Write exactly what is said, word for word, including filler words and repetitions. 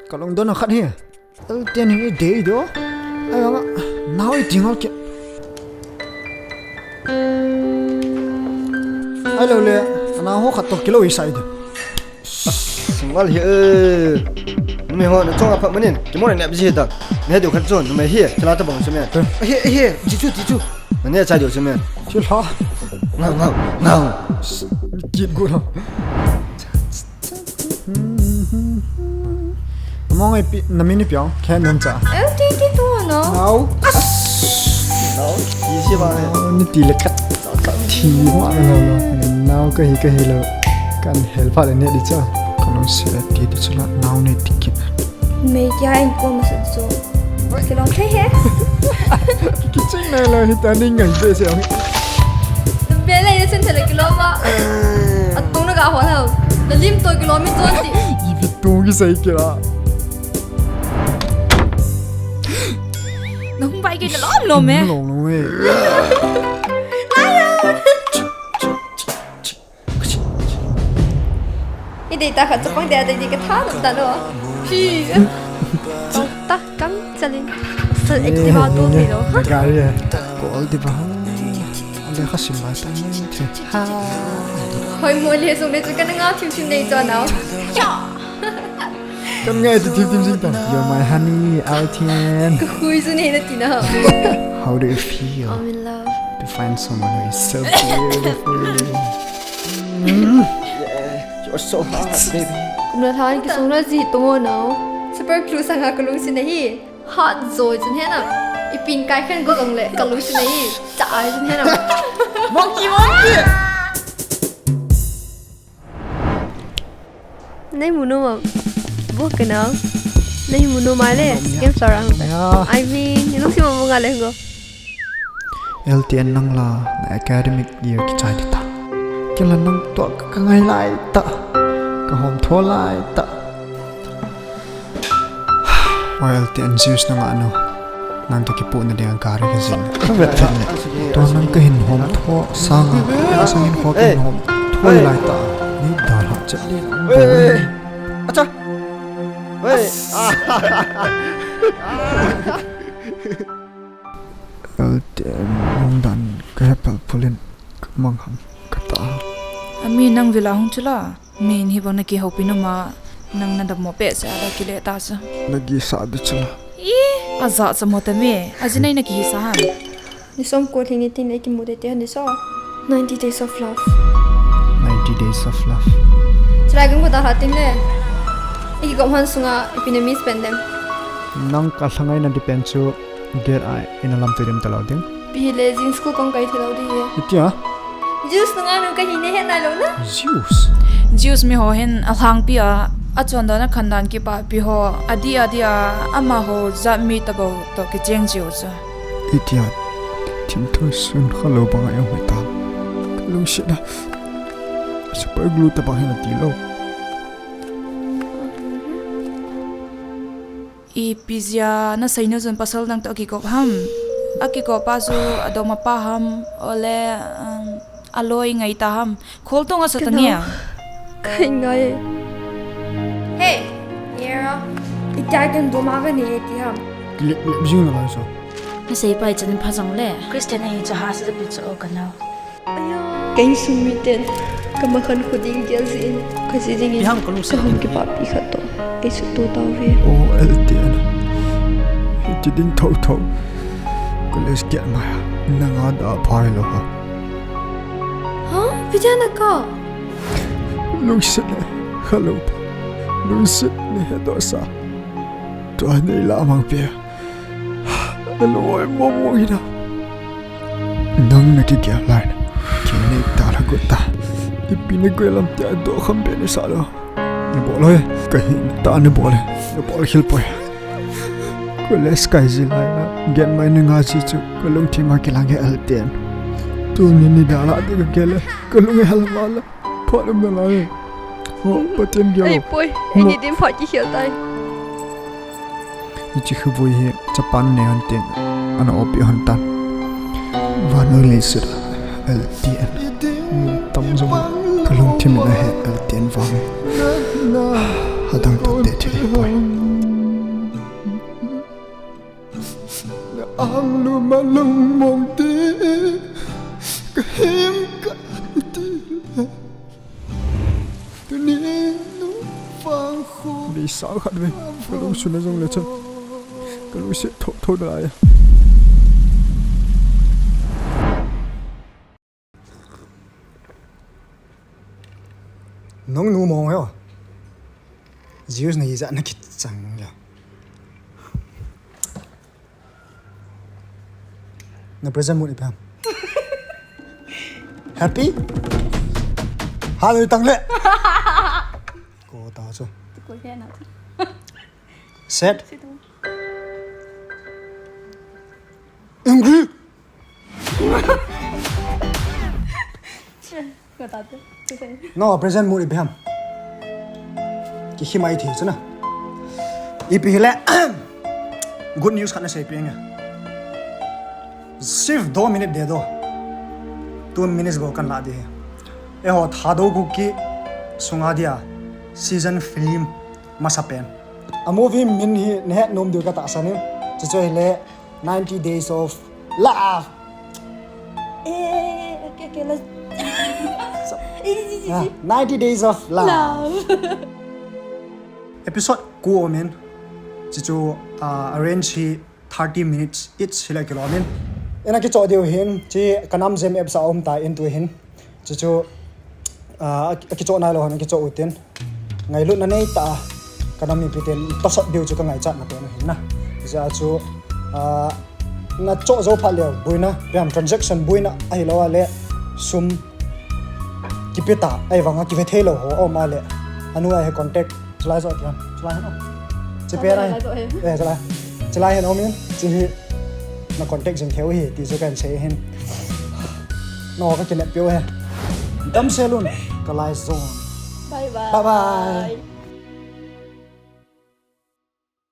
Ka lungdon a khat hi. L ten hi dei do. Ai, anga, nau i ting hal ke. Ai lo le, ana ho khat to kilo i sai de. Singal hi, eh. Numei ho, na chong a phat manin, kimo na nep ji ta. Na he deu khat chon, numei hi, kila ta bang se me. Eh. Hi, hi, ji chu, ji chu. Na ne chai deu se me. Chi la. Ngau, ngau, ngau. Kit gu la. Mong ai pi, na min ipi ong, khen nun cha. L T T tu no. Nau. Nau, hi si ba he. Ni ti le khat. Thi ma no no. Nau ka hi ka hi lo. Kan hel pha le ne di cha. Ka lo se ti di cha la, nau ne ti kit. Mei kia in ko ma sa chu. Kilom thei he. Kiching na lo hi ta ni ngai be se ong. Be le ye chen thele kilom ma. Atong na ga ho lo. Na lim to kilom mi ton ti. I vi tong ki sai kira. Na hung bai ke na lom lom e. Lom lom e. I dei ta khat chapang dei a dei ni ka tha dam ta lo. Chi. Ta kam chalin. Sa Activa to ni lo. Gari e. Ko al di ba. Ale kha sim mai ta ni. Ha. Hoi mo le sung le chu ka na nga thim thim nei cho nau. Kan ngai ti thim thim jing ta. You're my honey, L T N. Ka hui chu nei na ti na. How do you feel? I'm in love. To find someone who is so beautiful. Yeah, you're so hot, baby. Kum na than ki song na ji to ngo nau. Super glue sanga ka lungsin na hi. Hot joy chun he na. I pin kai khen go jong le ka lungsin na hi. Cha ai chun he na. Monkey, monkey. Nei mu nom am? Bok ka nau. Nei mu nom ai le, second floor ang. Ya. I mean, ni lungsim mo nga le go. L T N nang la, na academic year kichai di ta. Kei la nang to ka ngai lai ta. Ka hom tho lai ta. Oi, L T N, juice na nga no. Nang to kipu na ding gari ka jin. Ka vet vet le. To nang ka hin hom tho sanga. Ka sang hin kho ka hin hom tho lai ta. Ni da la chet le. Acha. L T N, nang dan ka hepel pulin ka mang ham ka ta. Ami nang vila hung chula. Min hi bang na kihoupi nom a, nang na dammo peh se a da kile ta sa. Na gisa di chula. I, aja cha mo ta me. Ajinei na kihisa ham. Ni som ko lhing ni tin le kimu de te han ni so. Ninety Days of Love. Ninety Days of Love. Chulai gung ko ta ha tin le. I ki gom han sunga, i pi na miss pen dem. Nang ka lhangai na di pen chu. Date a ina lam tu dim ta lo ding. Pi le jing school kong kai thei lo ding e. Itia? Juice nunga nu ka hi ne he nai lo na. Juice? Juice mi ho hin a lhang pi a, a chon dan a khan dan kipa pi ho, a di a di a, ama ho jat mi ta bo to kicheng jiu chu. Itia? Thim thu sun kha lo bang a yong hoi ta. Ka lungsit a. Super glue ta bang hin a ti lo. Ipi jeh a na seinu chun pasal dang to akikop ham? Akikop pa chu adom apa ham? Ole, um, aloi ngai ta ham? Kholtoh a sa ta nge? Ka ngai. Hey, Nero. Itia ken dom a ka ne ti ham? Lip, lip jing na lai so. Na sei pai chan pha jong le. Christian ahi chu ha sa pi chu o ka nau. Ka insung miten ka makhan khu ding gel jeh in ka ji dingin ka hung kipapi khat toh ei sutto tauve. O L T N, hiti ding thotho. College kiat mai a nang a da phai lou ha. Ha? Ipi dia na ka? Lungset le khalou. Lungset le hedoh sa. Tua nei la mang pe. Na lungoi mong mong hina. Nang na kigel lai na. Kei nei ta la got ta. Ipi na gel lam tia doh kham be na sa lo. Na bol loi. Ka hin ta na bol le. Na bol khel poi. College kai ji lai na. Gen mai na nga ji chu. Ka lungthim a kilang he L T N. Tuni ni da la di ka gel le. Ka lung hel ma la. Phat um nalai. Ho, Pathen gel. Ei poi, ei ni din phat kikhel tai. Hiche khubui hi chapang nei hon tin, ana opi hon tan. Vannoi leiset a L T N. Mi tam jong ka lungthim in ahe L T N vang. Hadang tante thei poi. Ang luma lungmong ti ka him ka ti. Tunin nung fang khu. Dei sang khat ve. Ka lungsun a jong le chun ka lungset tho tho nalai. Nung nu mong he. Zeus na ijat na kichang ya. Na present mood ipi ham? Happy? Hanu tang le. Ko ta chu. Ko he na. Sad? Angry? Ko ta chu. No, present mood ipi ham? Ki himai thi chu na. Ipi hile. Good news khat na sei peng e. Sif do minute de do. Two minutes bou kan la di. Eiho Thadou Kuki sunga dia season film masa pen. A movie min hi nahet nom diu ka tahsan in. Chuchu hile ninety Days of Love. Eh, okay, okay, let's. Ah, ninety Days of Love. Love. Episode ko min. Chuchu, ah, arrange hi thirty minutes each hile kilo min. Ina kicho diu hin, chi Kanam Jem episode a um ta in tu hin. Chuchu, ah, a kicho nai lou hon, a kicho utin. Ngailutna nei ta, ka nam mipi ten, tosot diu chu ka ngaichat na pen hin na. Hijeh a chu, ah, na cho jou phat le, buina, piam transaction buina, ahilou le, sum, kipe ta, ahivanga, kive thei lou ho, um a le. Anu a he contact, Chulai jo kiam. Chulai hen o. Chi pe lai. Chulai jo he. Eh, chulai. Chulai hen o min. Chi hi. Na contact jing theu hi. Ti jo kan sei hin. No ka kinet piu he. Dam selun. Ka lai zone. Bye bye. Bye bye.